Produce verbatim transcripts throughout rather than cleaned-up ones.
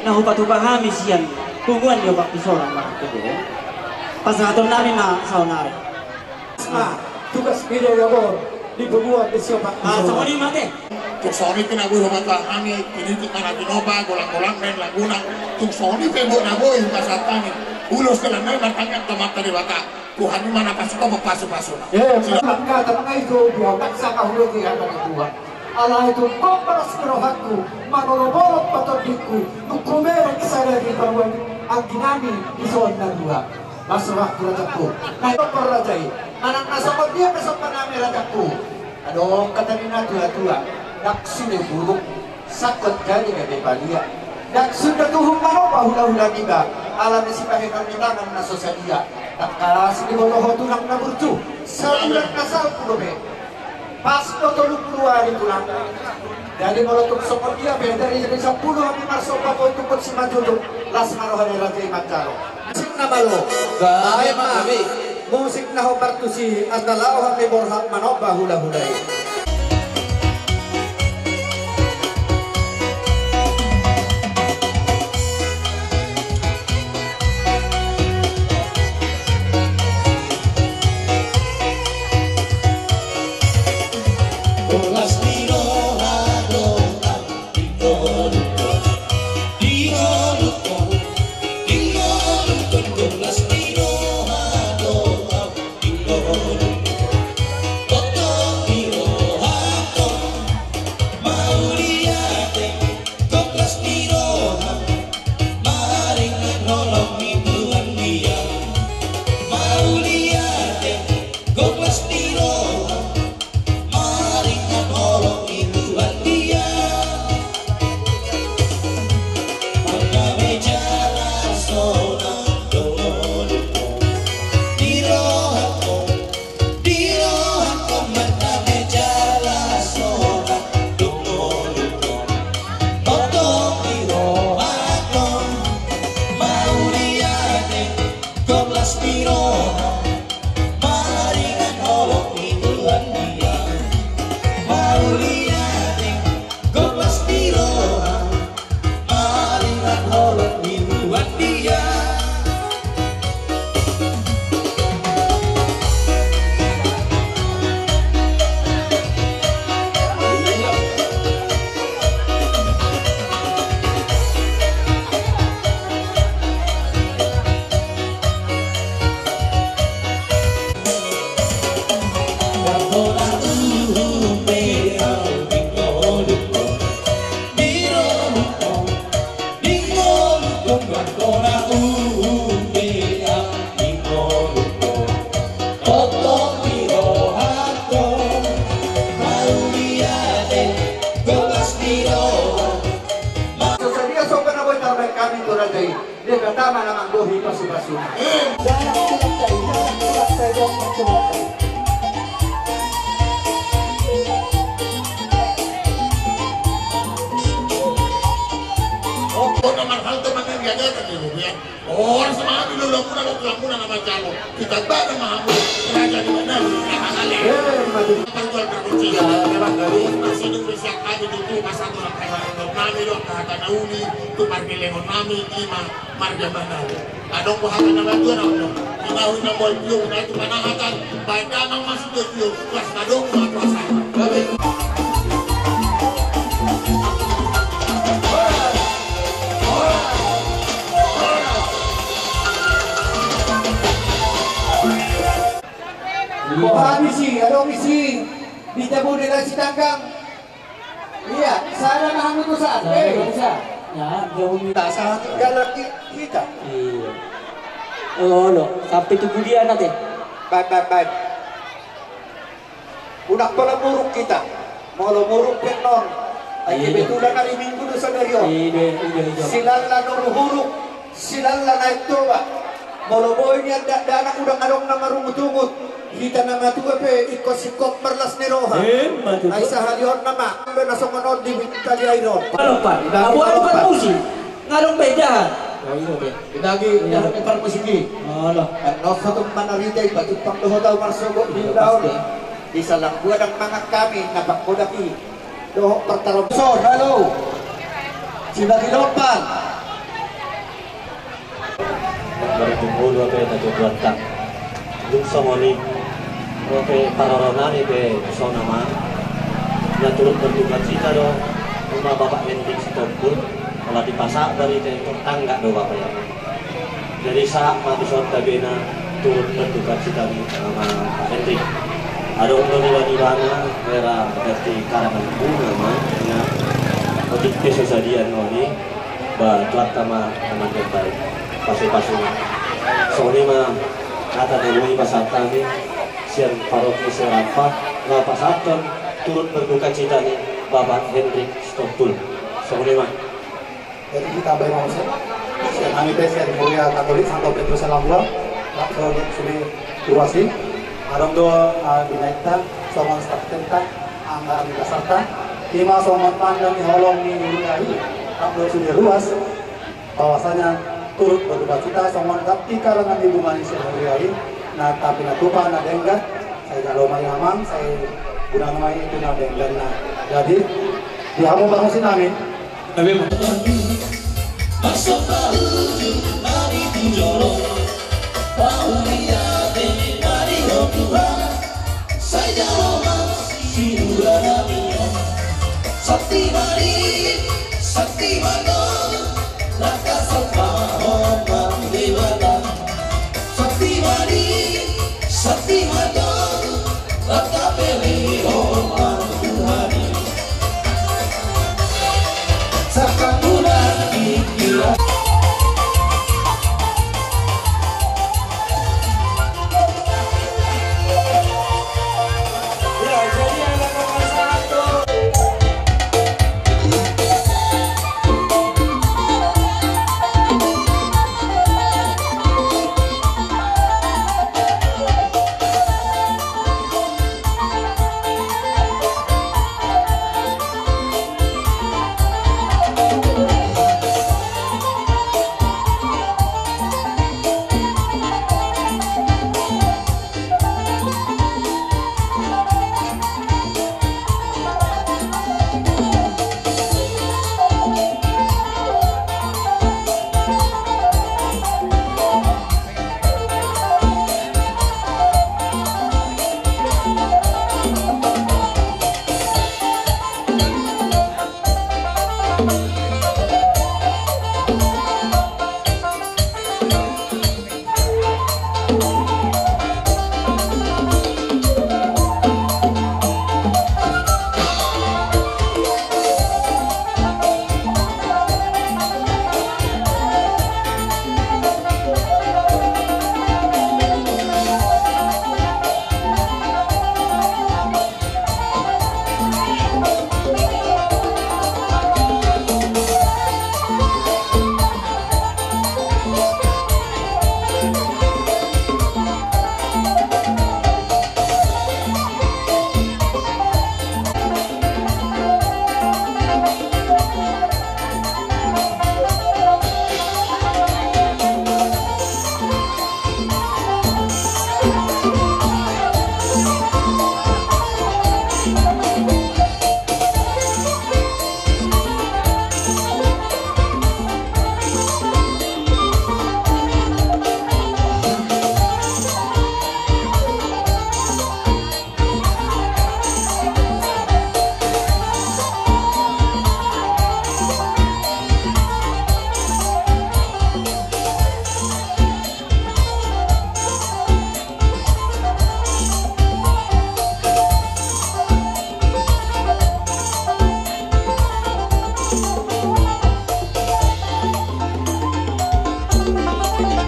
Na hupatupa hami sian punguan ni opat puluh songon ma tu pasahaton nami ma saonari. Tugas bida jago di punguan di siopat. Ah, songon i ma te. Tung songon i pe na boi hupatupa hami, tinitik ma na tinopa, golang-golang baen laguna. Tung songon i pe boi na boi hupasahat hami. Ulos telan nai martangiang tu Amanta Debata. Tuhan i ma na pasu-pasu, pasu-pasuna. Angka tangkai tu dua paksa kahuluti angka na dua. Alai tung gompas ni rohangku, manolop-olop ma tondingku, nunga hubereng sada di paruan anggi nami di son na dua. Mas rohangku rajakku, na i topor raja i. Manang na songon dia pe somba nami rajakku. Adong hata ni na tua-tua, ndang sude buruk, sangkot jadi gabe palia. Ndang sude tuhuk manopa hula-hula niba, ala ni sibahenon ni tangan na so sadia. Ndang kalas diboto ho tulang na burju, sabulan na salpu dope. Pas do tolu pulu ari tulang. Jadi molo tung songon dia pe, dari, dari sampulu hami marsomba, boi tung simanjujung, las ma roha ni raja i manjalo. Musik na malo. Gabe ma hami. Musik na hombar tusi, asa laho hami borhat manomba hula-hula i. Debata ma na manggohi pasupasu. Opo na marhalte mangariagakan di lubian. Orang semangat di lolomuna, lolomuna na manjalo. Kita bada mahamu raja di mana? Kita kali. Eh, maju. Perjual terkunci. Ya, memang kali. Masih dong bersiap kami di tu pasar tu. Kami dong kata nauli tu parkilengon kami ima. Marga mana? Adong buhatan na batua na ono. Pinahun na boi piu na itu panahatan. Baik damang masuk ke piu. Pas adong ma puasa. Boha isi, adong isi. Di jabu de la sitanggang. Iya, sada na hamu tu saan. Sada bisa. Ya, jauh ni. Tak salah tinggal lagi kita. Iya. Oh, lo, sampai tu kuliah nanti. Baik, baik, baik. Unak pala buruk kita. Molo buruk penon. Ai kebetulan hari Minggu dosa dari on. Iya, iya, iya. Silala na huruk. Silala na i toba. Molo boi nian dakdanak uda adong na marungutungut. Hita na matua pe ingkon singkop marlas ni roha. Eh, matua. Ai sahali on nama. Be na songon on di tali air on. Palompan. Abu abu parmusi. Ngadong beda. Inagi inagi parmusi ki. Alah. Kan nosa tu manarita i batu pang dohot au marsogot di daun. Di salang buadang mangan kami na pangkodak i. Dohot partarom so halo. Sibagi lompan. Marjumolo pe na tujuanta. Dung songon i. Oke, parorona ni pe sona ma. Na turut berduka cita do. Uma Bapak Hendrik Sitompul. Kalau dipasak dari te tetangga do Bapak ya. Jadi saat mati sonta bena turut berduka cita ni sama Pak Hendrik. Adong do niba-nibana era berarti karangan bunga ma. Nah, otik pe so sadian no ni. Ba tuat tama teman terbaik. Pasu-pasu. Soni ma kata dulu i pasal kami. Sian paroki Serapa. Nga pasaton turut berduka cita ni Bapak Hendrik Sitompul. Soni ma. Jadi kita baik mau sih. Sian kami pe sian Kuria Katolik Santo Petrus Salambua. Rak so sudah ruasi. Adong do di naikta songon staf tenta angga di kasarta. Ima songon tanda ni holong ni Kuria i. Rak do sudah ruas. Bahwasanya turut berduka cita songon dapika dengan ibu manis yang Kuria i. Na tapi na tupa na denggan. Sai jalo ma i amang sai guna ma i tu na denggan na. Jadi di hamu parmusi nami. Masuk paruju mari tu jolo. Pauliate mari ho Tuhan. Sai jalo ma sinuda nami. Sakti mari, sakti mari. Raka salpa ho ma Debata. Sakti mari, sakti mari. Raka pele ho ma Tuhan. Sakti mari.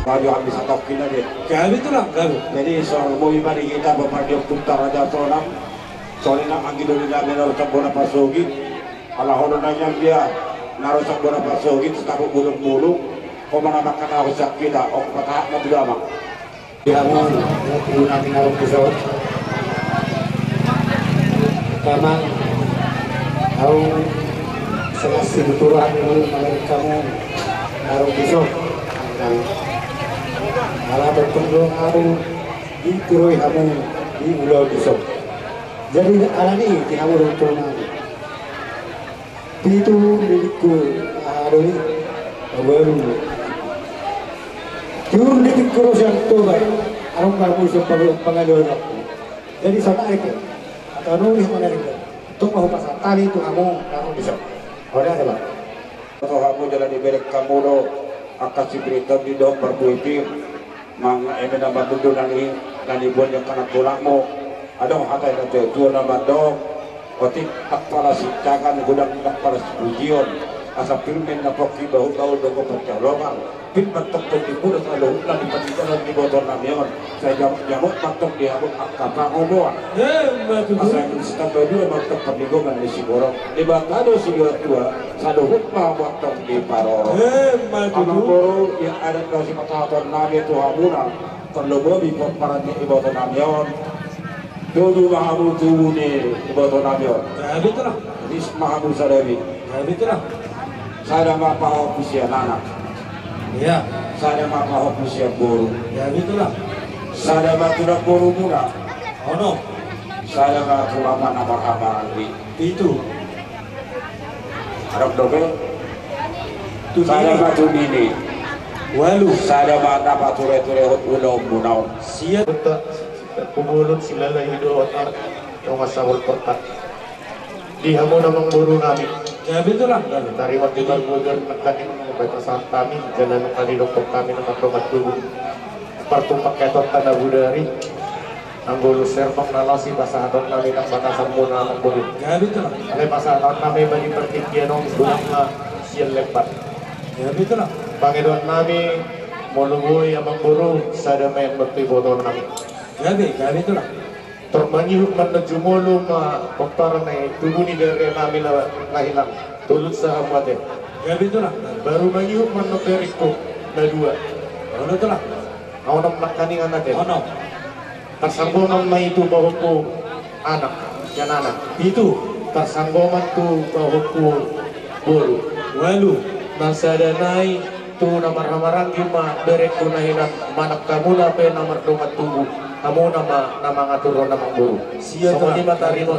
Raja hami satongkin na de. Gabe tulang, gabe. Jadi so boi ma di hita bobar di ompunta Raja Sonang. Sonang anggi doli nami na rusak bona pasogit. Ala hodo na nian dia na rusak bona pasogit, sitapuk bulung-bulung. Ho ma na mangkatahon sian hita, on patahak ma tu damang. Di hamu, di hamu na ro di son. Damang, au sangat situtu rohangku mangarap hamu na ro di son. Ala bertemu au dituroi hamu di ulaon di son. Jadi alani di hamu ro di son. Pitu lilitku, aha do i? Ualu. Tiur lilitku ro sian Toba, adong ma hamu di son pangaliaon. Jadi sonari pe, atau nunga sonari pe, tung ma hupasahat hami tu hamu na ro di son. Olo, ate ba. Asa hamu jala dibereng hamu do angka sipiritondi dohot parbuipir. Manang eme na mandondon na ni, na niboan ni angka na tulangmu. Adong hata ni na tua-tua na mandok, otik ndang pala sintangan, godang ndang pala sipujion. Asa pir ma na pongki, bahul-bahul do gopan jaloman. Pir ma tongtong di pulos aluhut na di pandidalan di iboto nami on. Sai jamot-jamot ma tong di hamu angka pangomoan. Emma tutu. Asa ingkon sitamba dua ma tong pandigoman ni siborok. Debata do situa-tua, saluhut ma hamu tong diparorot. Emma tutu. Amang boru, ia adat na sipatahon nami tu hamuna, tarlumobi pomparan ni iboto nami on. Tubu ma hamu tubu ni iboto nami on. Gabe tulang. Ris ma hamu sadari. Gabe tulang. Sada ma pahompu sian anak. Ia. Sada ma pahompu sian boru. Gabe tulang. Sada ma tulang borumuna. Onom. Sada ma tu ama na marhahamaranggi. Pitu. Adong dope. Tu nini. Sada ma tu nini. Ualu. Sada ma na patureture ulaonmuna on. Sia. Huta, hubolut silala hido otak. Tonga sabol pertak. Di hamu na amang boru nami. Gabe tulang. Tarima di parbogar nangkaning, baen pasahat hami jala nunga didok hami na mardongan tubu. Partumpak keton tanda budari. Anggo ulos serbang na laos i pasahaton nami nang batasanmuna amang boru. Gabe tulang. Alai pasahaton nami bani partingkian on godang na sian lemban. Gabe tulang. Pangidoan nami molo boi amang boru sada ma i tu iboto nami. Gabe, gabe tulang. Tor mangihut ma na jumolo ma pomparan ni tubu ni bere nami na hilang. Tolut sahat mate. Gabe tulang. Baru mangihut ma na berengku na dua. Olo tulang. Onom nangkaningan ate. Onom. Tarsanggoman ma i tu pahompu anak, sian anak. Pitu. Tarsanggoman tu pahompu boru. Ualu. Na sada nai tu na marhahamaranggi ma berengku na hilang, manang hamuna pe na mardongan tubu, hamuna ma na mangaturhon amang boru. Sia tulang. Songon i ma tarima.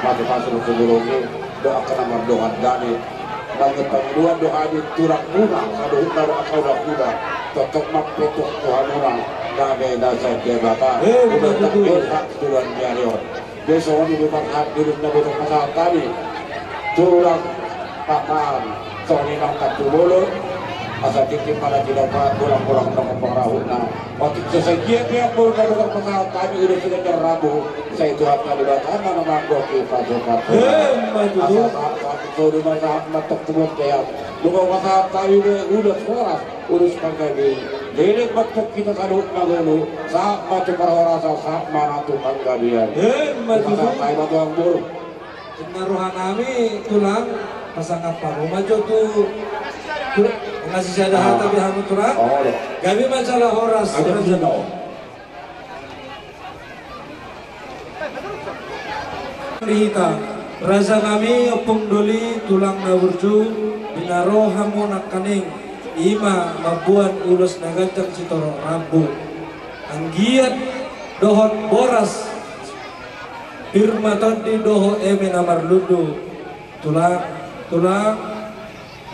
Pasu-pasu do tu borngin, dohot angka na mardongan dame. Mangido pangidoan do hami tu tulangmuna, saluhutna dohot angka hulahula. Tongtong ma petok tu hamuna, dame na sian Debata. Eh, betul, betul. Ulos tangkas berhak tu bulan ni ari on. Jadi songon i ma hata ni na boi pasahat hami. Tulang papan, songon i ma hata tu bolon. Asa tingki ma na tinopa, tulang-tulang na pangarahutna. Otik so sadia pe amang boru na boi pasahat hami, ulos sian Raja Rambu. Sai Tuhanta Debata ma na manggohi pasu-pasu. Emma tutu. Asa sahat-sahat, songon i ma sahat ma tong tu bontean. Nunga pasahat hami be ulos horas, ulos panggabean. Leleng ma tong hita saluhutna ngolu, sahat ma tu parhorasan, sahat ma na tu panggabean. Emma tutu. Pasahat hami ma tu amang boru. Inna roha nami tulang, pasangap hamu ma jo tu, tu, na sisada hata be hamu tulang. Oh, iya. Gabe ma jala horas. Ada raja di na. Di hita, raja nami, ompung doli, tulang na burju, di na ro hamu nangkaning, i ma mamboan ulos na ganjang sitorop rambu. Anggiat dohot boras, pir ma tondi dohot eme na marlundu, tulang, tulang,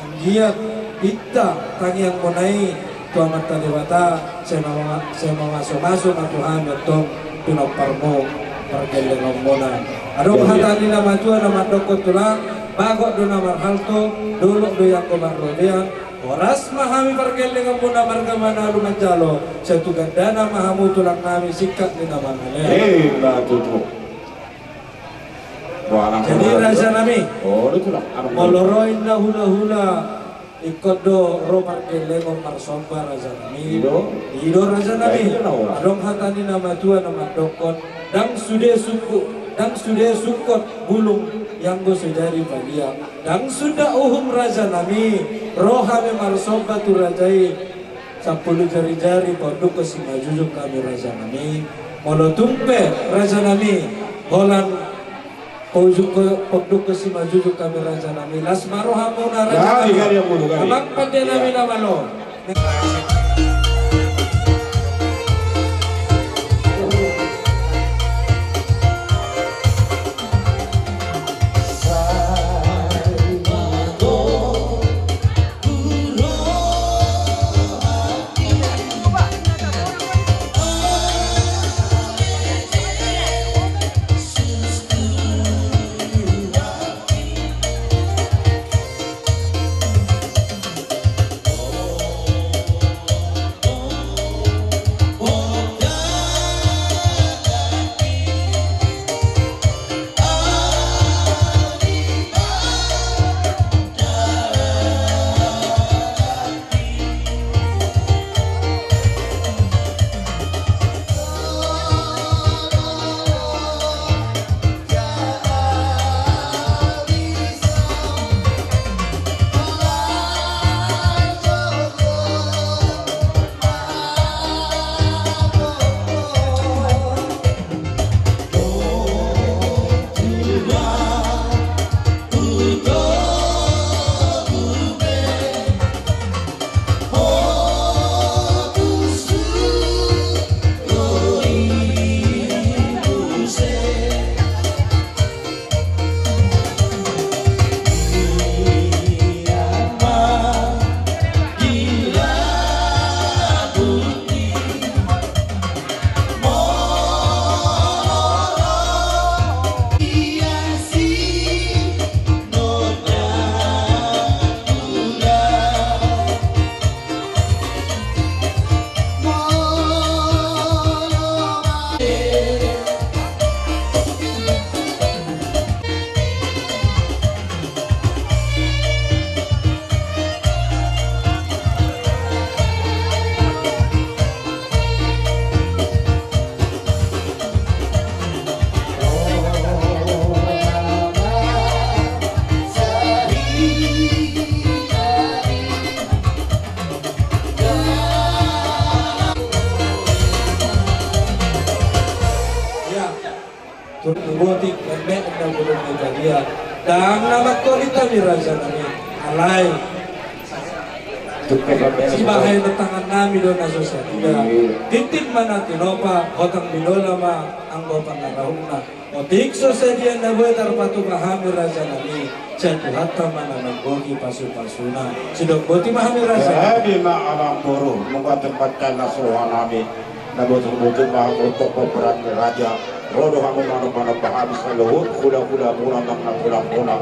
anggiat pinta tangiangmuna i tu Amanta Debata, sai mama-, sai mamasu-masu ma tu hami antong pinomparmu pargellengonmuna. Adong hata ni na matua na mandokkon tulang, bagot do na marhalto, dolok do i anggo marrobean, horas ma hami pargellengonmuna marga Manalu manjalo, sai tu gandana ma hamu tulang nami singkat ni na mangalean. Eh, na tutu. Jadi raja nami, molo ro inna hulahula, ingkon do ro pargellengon marsomba raja nami. I do. I do raja nami. Adong hata ni na matua na mandokkon, ndang sude sungkot, ndang sude sungkot bulung i anggo so jadi paliang. Ndang suda uhum raja nami, ro hami marsomba tu raja i. Sampulu jari-jari paundukkon simanjujung hami raja nami. Molo tung pe raja nami, holan paundukkon, paundukkon simanjujung hami raja nami. Las ma rohamuna raja nami. Amang pande nami na malo. Ia, turun botik, emek, na gulung Italia. Ndang na mangkolit hami raja nami. Alai. Sibahen tangan nami do na so sadia. Tintin ma na tinopa, hotang binola ma anggo pangarahutna. Otik so sadia na boi tarpatupa hami raja nami, sai Tuhanta ma na manggohi pasupasuna. Sidok boti ma hami raja. Jadi ma amang boru, mungkin tempat na so hanami. Na botul-botul ma hamu tongko berani raja. Ro do hamu manomba-nomba hami saluhut hulahula muna manang na tulang muna.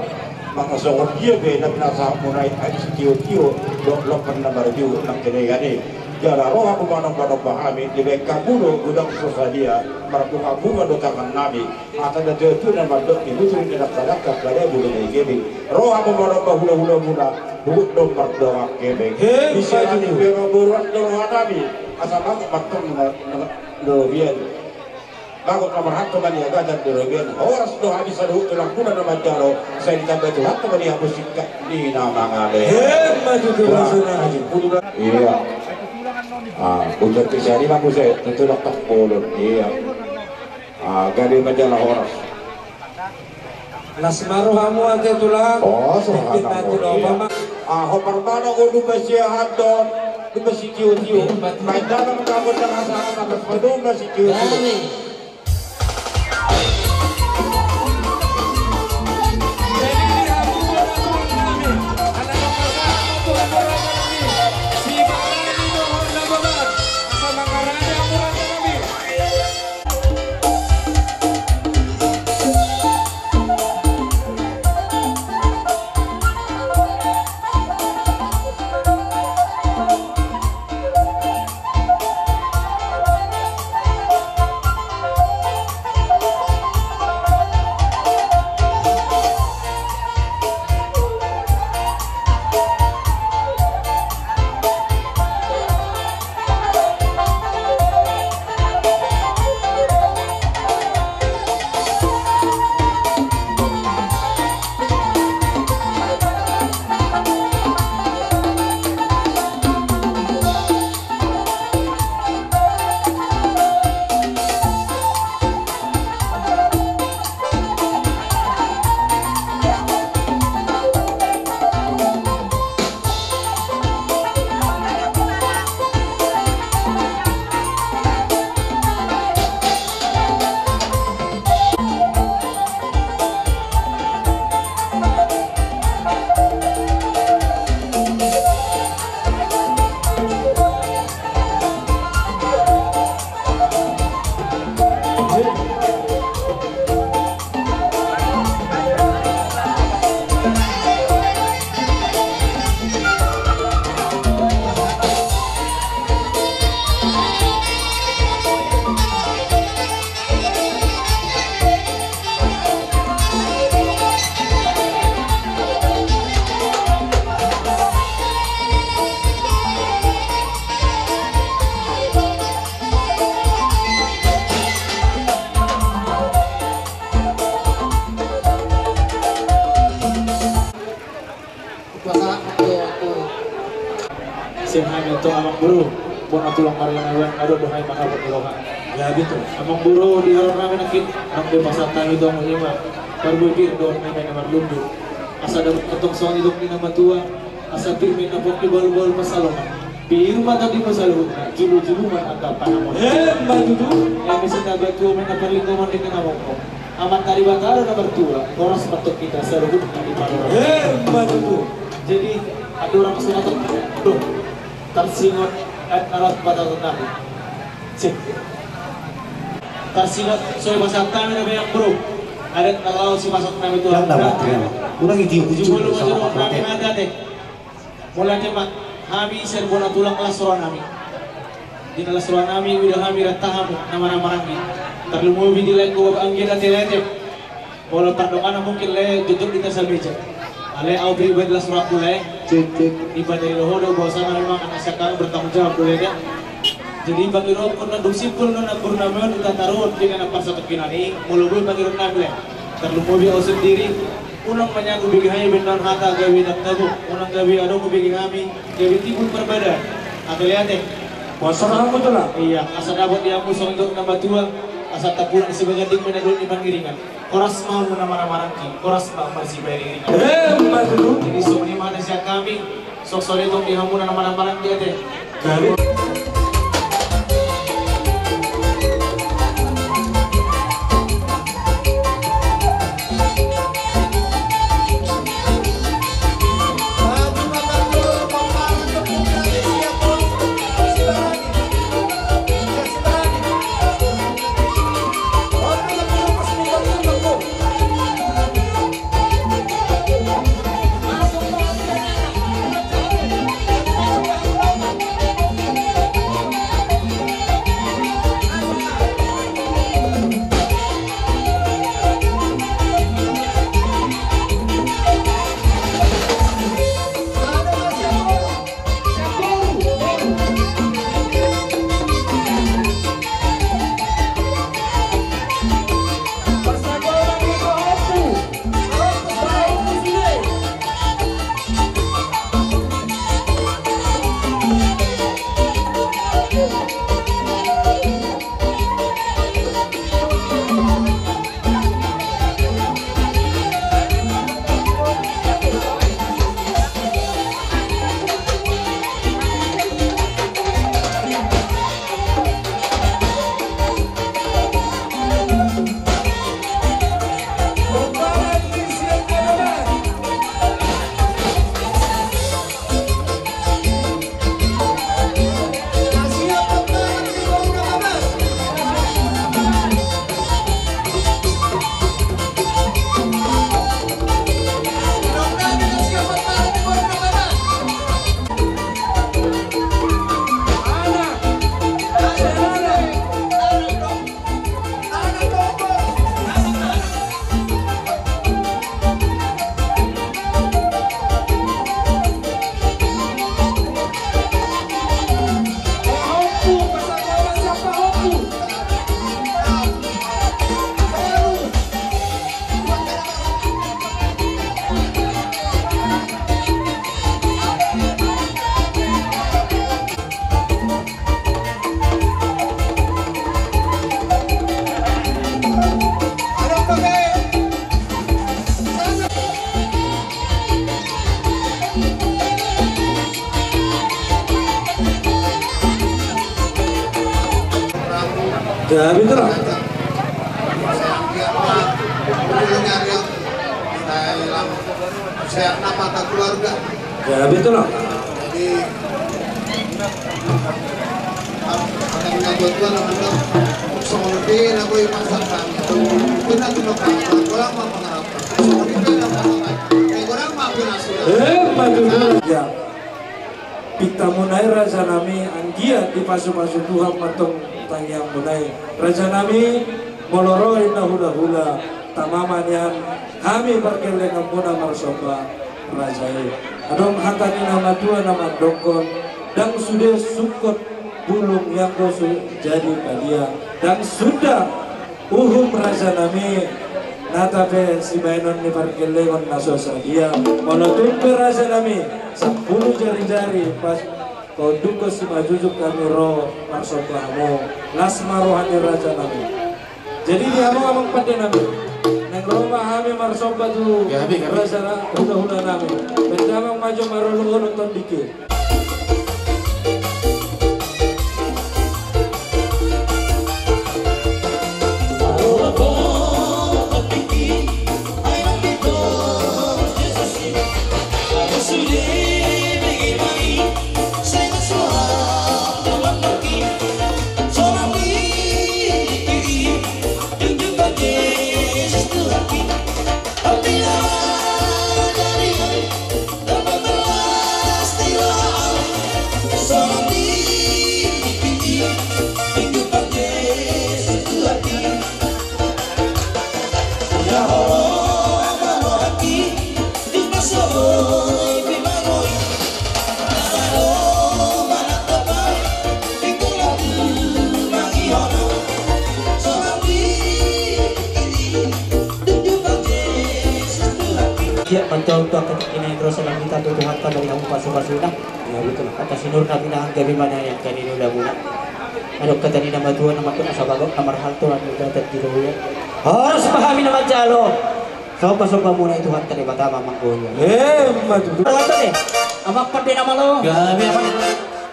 Manang songon dia pe na pinasahat muna i, ai sitio-tio dohot lompan na marbiu nang kenegan i. Jala ro hamu manomba-nomba hami, dibaen hamu do godang so sadia, marbunga-bunga do tangan nami. Asa na tuatua na mandok ni butur ni dakdanak, angka na bulu na i gebeng. Ro hamu manomba hulahula muna, huhut do mardongan gebeng. He, di sirani pe ro boruan do roha nami. Asa mangkok mantong na, na, na lobian. Mangkok na marhata ma di agatan di lobian. Horas do hami saluhut tulang muna na manjalo. Sai ditamba Tuhanta ma di hamu singkat ni na mangale. He, maju tulang muna. Iya. Ah, ujar kisah ni ma muse, tulang tak bolon. Iya. Ah, gabe manjalo horas. Las ma rohamu ate tulang. Oh, so hana mo, iya. Ah, hombar ma na go dumba siahaton, dumba sitio-tio. Baen damang na gondang hasahatan, las ma dumba sitio-tio. Pasahat do tu. Sian hami tu amang boru, bona tulang Marga Nababan, adong do hami manghatai ni roha. Gabe tu. Amang boru, di haroro nami nangkin, nang pe pasahat hami tu hamu ima. Parbue pir do nami na marlundu. Asa dapot antong songon nidok ni na matua. Asa pir ma na pongki bahulbahul pansalongan. Pir ma tondimuna saluhutna, jumujumuna angka pangamoan. Emma tutu. Eme sinabatua ma na parlinggoman di tengah mongko. Amanta Debata do na martua, horas ma antong hita saluhutna di panorang. Emma tutu. Jadi, andorang so na tong, loh, tarsingot, eh, adat na laho sipasahat nami. Sip. Tarsingot, so dipasahat nami na baen, bro. Adat na laho sipasahat nami tu. Yang dapat, ya. Ulang itu, ujung. Jumolo sama maju, Pak Pratik. Mauliate ma, hami sian bona tulang las roha nami. Di na las roha nami, huida hami ranta hamu, na marhahamaranggi. Tarlumobi di laengku bapak anggi na tele-tele. Molo pardonganan mungkin lae jotjot di atas meja. Alai au pribadi las rohangku lae. Cek, cek. Dipatarida ho do bahwasana memang anak sian hami bertanggung jawab do lae. Jadi pangidoanku na dung simpul na guru nami on di tataruhon di na parsatongkinan i, molo boi pangidoan nami lae. Tarlumobi au sendiri. Unang ma nian hubege hami bahenon hata gabe ndang tabo, unang gabe adong hubege hami gabe timbul parbadaan. Ate, liate. Boasa ma hamu tu lah? Iya, asa dapot di hamu songon nidok na matua, asa tapulang sibaganding ma na dohot ni pangiringan. Horas ma hamu na marhahamaranggi, horas ma marsipairiringan. Emma tutu. Jadi songon i ma hata sian hami. Sok sore tong di hamu na manang-manang di ate. Gabe. Gabe, Tulang. Sehat nama keluarga. Gabe, Tulang. Jadi, kami nabot-bot nama, songon dia naboi masak kami. Benar tu nama, kurang mah pengarap. Songon dia nama, kurang mah penasihat. Eh, maju dulu. Ya. Pintamuna i, raja nami, anggiat dipasu-pasu Tuhan ma tong tangiangmuna i. Raja nami, molo ro inna hula-hula, tama ma nian hami pargellenganmuna marsomba raja i. Adong hata ni na matua na mandokkon, ndang sude sungkot bulung i anggo so jadi padia. Ndang suda uhum, raja nami, nata pe sibahenon ni pargellengon na so sadia. Molo tung pe, raja nami, sampulu jari-jari pas paundukkon simanjujung hami ro marsomba hamu. Las ma roha ni raja nami. Jadi di hamu amang pande nami, naeng ro ma hami marsomba tu, gabe, gabe, raja na hula-hula nami. Baen damang ma jo marolop-olop tondingki. Ia, mantap, tuan, ketika ini terus dalam kita tuh Tuhan tak beri kamu pasu-pasuna. Ya, betul. Atas sinur nabi nahan gabe mana yang kani ni ulamuna. Adong hata ni na matua na matua na sabagot na marhalto na muda dan di doya. Horas ma hami na manjalo. Somba-somba muna i Tuhan tadi pertama manggoya. Eh, maju. Tuhan tadi. Amang pande na malo. Gabe, amang.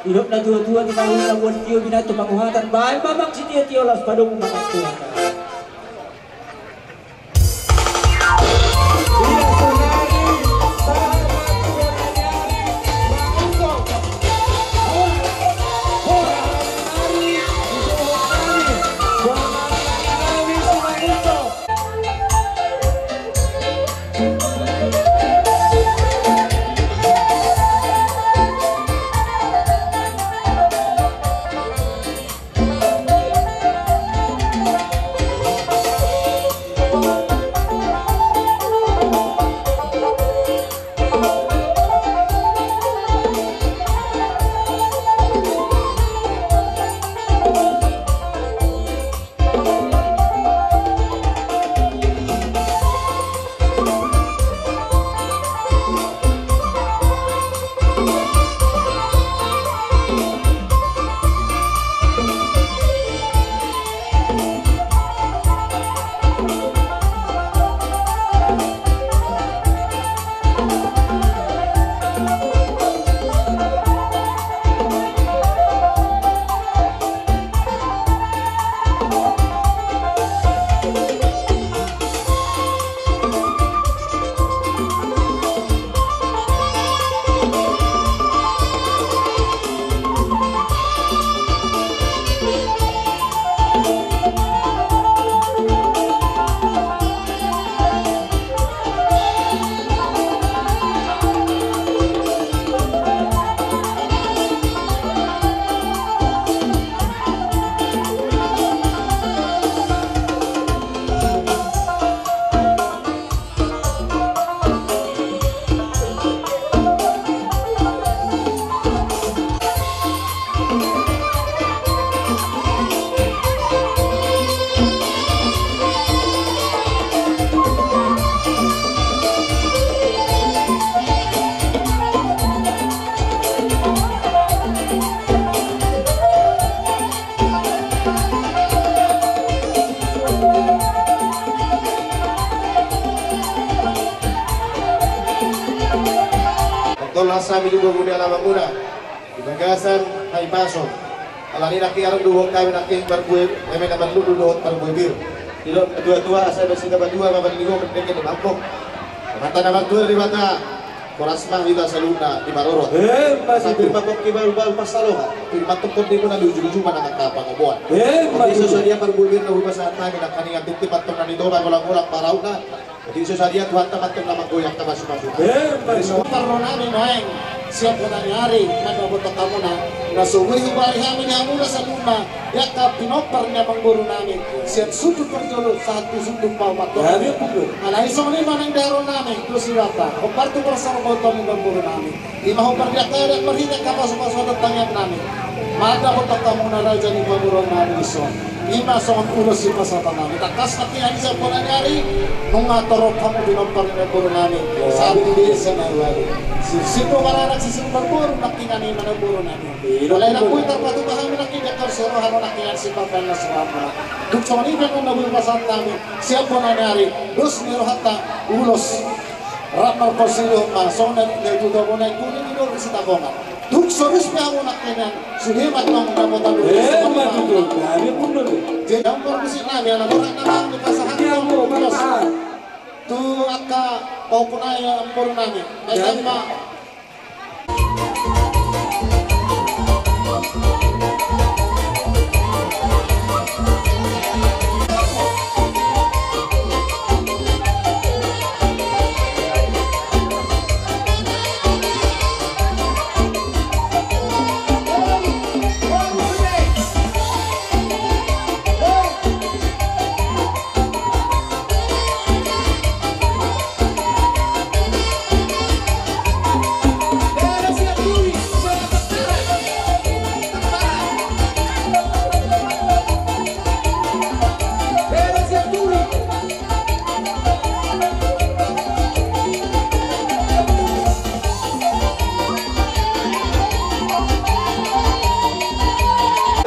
Didok na tua-tua, di tahu na buat tio, binatu panguhatan, baen ma amang sitio-tio, las padomu manang tua. Tolhas hami di bogu ni alaman muna di bagasan haipason. Alani nangkin adong do dohot hami nangkin parbue, eme na marlundu dohot parbue bir. Didok tua-tua asa besi na patua ma paling digo mendengke di mambok. Mata na martua di mata. Horas ma hita saluhutna di parorot. Emma tutu. Sambil mambok di balu-balu pasalongan. Di mantong kondi muna di ujung-ujung mana kata pangoboan. Emma tutu. Jadi so sadia parbue bir na hupasahat hami nangkaningan tintin mantong na di toba golang-golang parautna. Jadi so sadia Tuhanta mantong na manggoyang tabasu-basu. Emma tutu. Parro nami nuaeng sian bona ni ari mandok boto hamuna. Na so boi hubari hami di hamuna saluhutna. Di angka pinompar ni amangboru nami sian sundut parjolo sahat tu sundut paopat. Gabe, Amangboru. Alai songon i ma naeng di haroro nami tu si Debata, hombar tu parsaurmatuaon ni amangboru nami. Ima hombar di angka adat marhite angka pasu-pasu adat tangiang nami. Mandok boto hamuna raja ni pamoruon nami dison. Ima songon ulos sipasahaton nami. Tangkas nangkin sian bona ni ari nunga torop hamu pinompar ni amangboru nami. Sahat di desa na ualu. Sirsir do maranak sirsir marboru nangkin ima amangboru nami. Mulai na boi tarpatupa hami nangkin di angka siroha nangkin sipapaeon na siroha muna. Dung songon i pe nunga boi pasahat hami sian bona ni ari dos ni rohanta ulos rap marporsilihon ma songon na nidok ni tutua bona i, kuning ni doli Sitapongan. Dung so dos pe hamu nangkin sude ma tong dapotan. Emma tutu. Jadi amangboru musik nami ala borat nama dipasahat hamu ulos tu angka pahompu nai amangboru nami. Baik ma.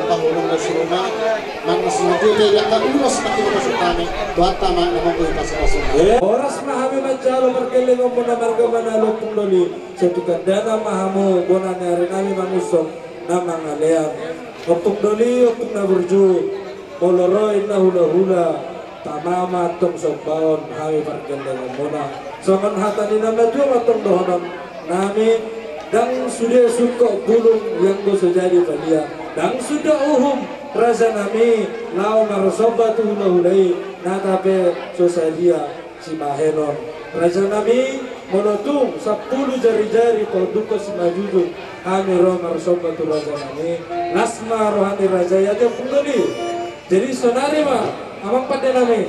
Pangulung na siruma, Manang songon dia pe di angka ulos na pinapasuk hami, Tuhanta ma na manggohi pasu-pasu. Horas ma hami manjalo pargellengonmuna marga Manalu, Ompung Doli. Sai tu gandana ma hamu bona ni ari nami mangunsong na mangalean. Ompung Doli, ompung na burju, molo ro inna hula-hula, tama ma antong sombaon hami pargellengonmuna. Songon hata ni na matua ma antong dohonon nami, ndang sude sungkot bulung i anggo so jadi palia. Ndang suda uhum raja nami laho marsomba tu hula-hula i, nata pe so sadia sibahenon. Raja nami, molo tung sampulu jari-jari paundukon simanjujung hami ro marsomba tu raja nami, las ma roha ni raja i, ate Ompung Doli. Jadi sonari ma, amang pande nami,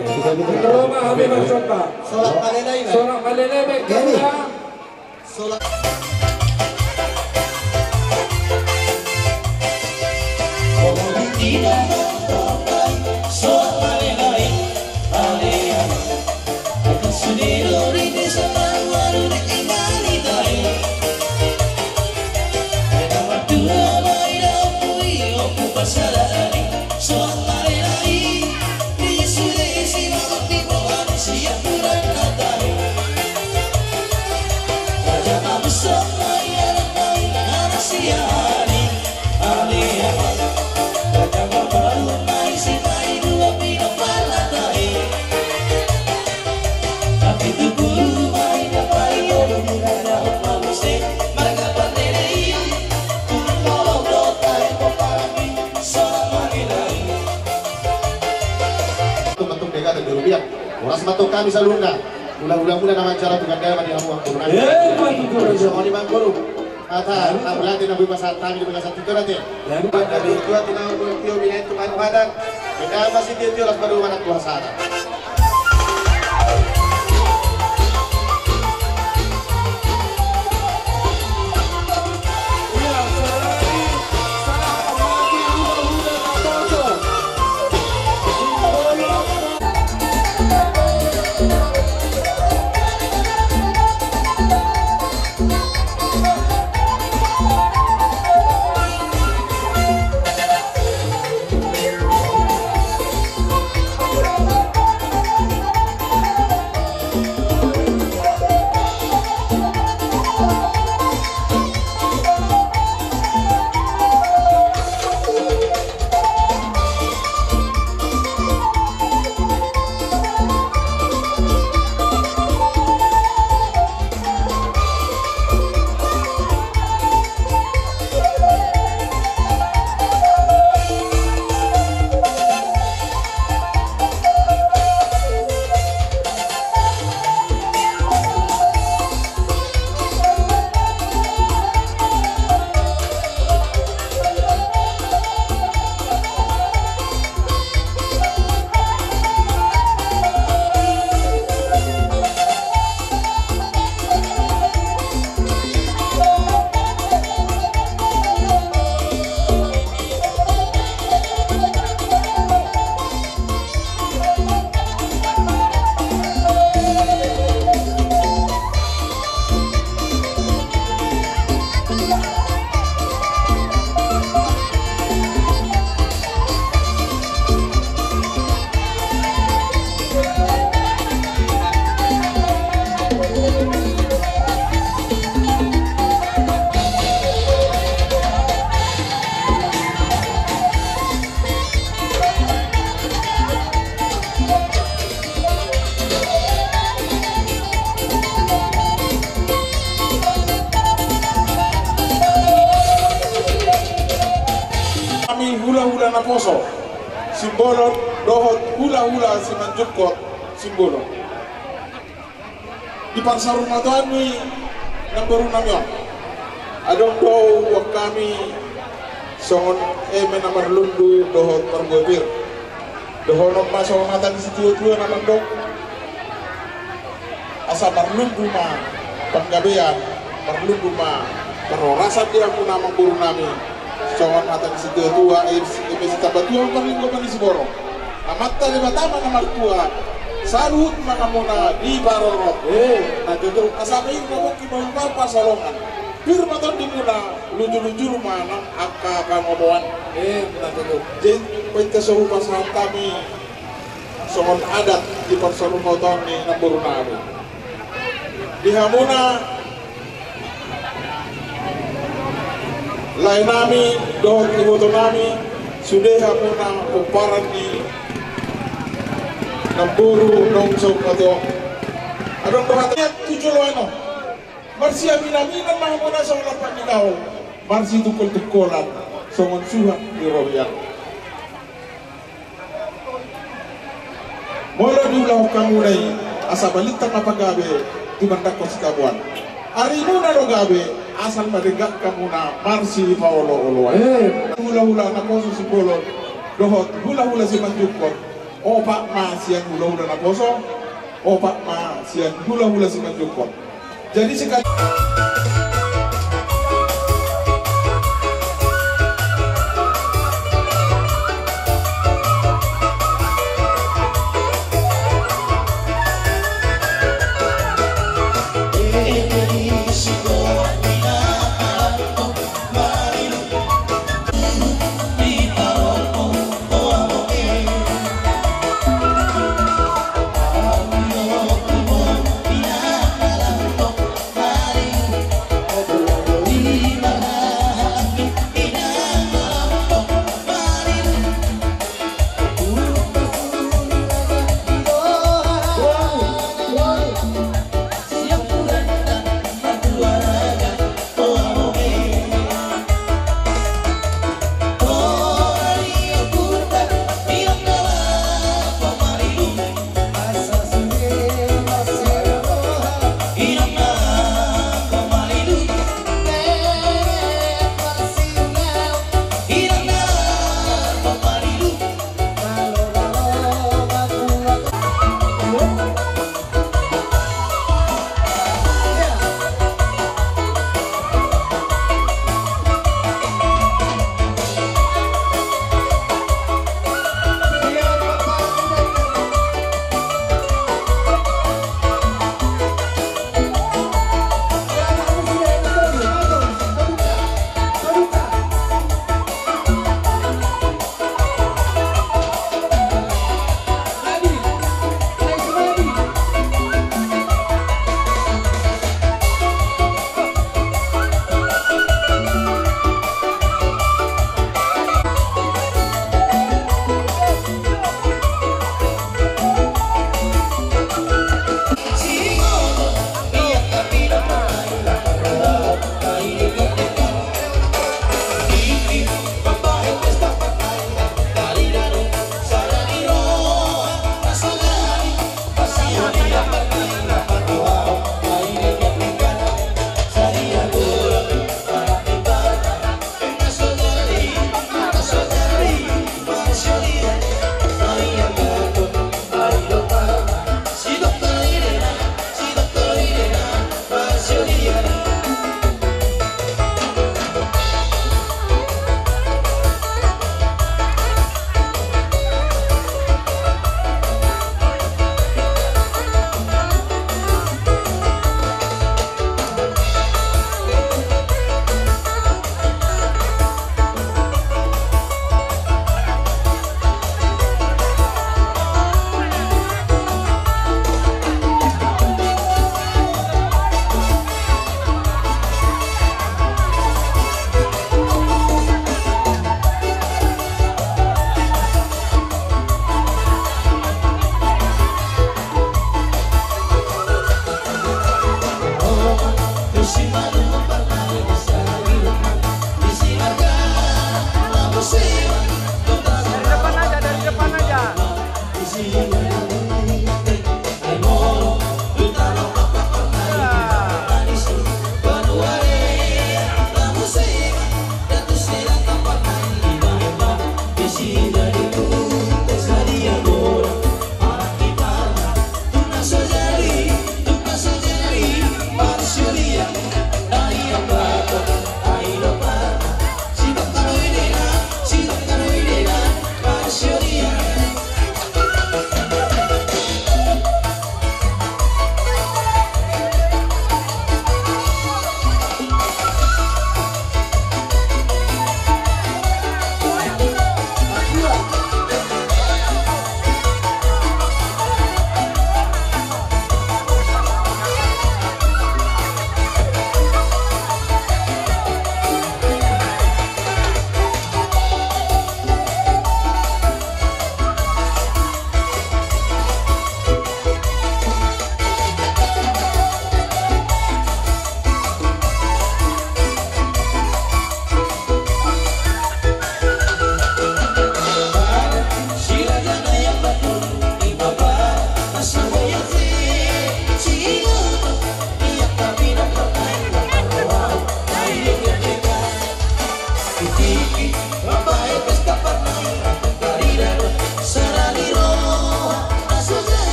ro ma hami marsomba. Solak malelai, solak malelai baen. Jadi. Solak. Tung, tung, dega, dega, rupiah. Horas ma antong hami saluhutna. Hula-hula muna na manjalo tu gandana ma di hamu angka boru nami. Eh, ma tutu raja. Songon i ma angka boru. Hata, na mauliate na boi pasahat hami di bagasan tingki on, ate. Jadi. Pada di tua tina uang tio binaen tu manu hadan. Beda masih tio-tio las baru mana tua sana. Hami hula-hula naposo Simbolon dohot hula-hula Simanjungkot Simbolon. Di parsaurmatuaon ni namboru nami on, adong do huboan hami songon eme na marlundu dohot margober. Dohonon ma songon hata ni situa-tua na mandok, asa marlundu ma panggabean, marlundu ma parhorasan di hamuna amangboru nami. Songon hata ni situa-tua, eh, eme sitamba tua ma parlinggoman ni siborok. Amanta Debata ma na martua, saluhut ma hamuna diparorot. Eh, na tutu. Asa mair ma pongki, mamubar pansalongan. Pir ma tondimuna, lujuluju ma nang angka pangomoan. Eh, na tutu. Jadi, painte so hupasahat hami songon adat di parsaurmatuaon ni namboru nami. Di hamuna lae nami dohot iboto nami, sude hamuna pomparan ni namboru naung saurmatuaon. Adong do hata tu joloan on. Marsiaminaminan ma hamuna songon lampak ni daol, marsitungkoltungkolan songon suhat ni robean. Molo diulahon hamuna i, asa balintang ma pagabe, tumandangkon sitaboan. Arimuna do gabe, asal ma denggan hamuna marsipaolooloan. Eh. Hulahula naposo Simbolon dohot hulahula Simanjungkot. Opat ma sian hulahula naposo, opat ma sian hulahula Simanjungkot. Jadi sekali.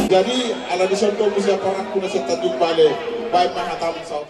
Jadi ala dison do muse parangku na sian Tanjung Balai, baen ma hatamu saut.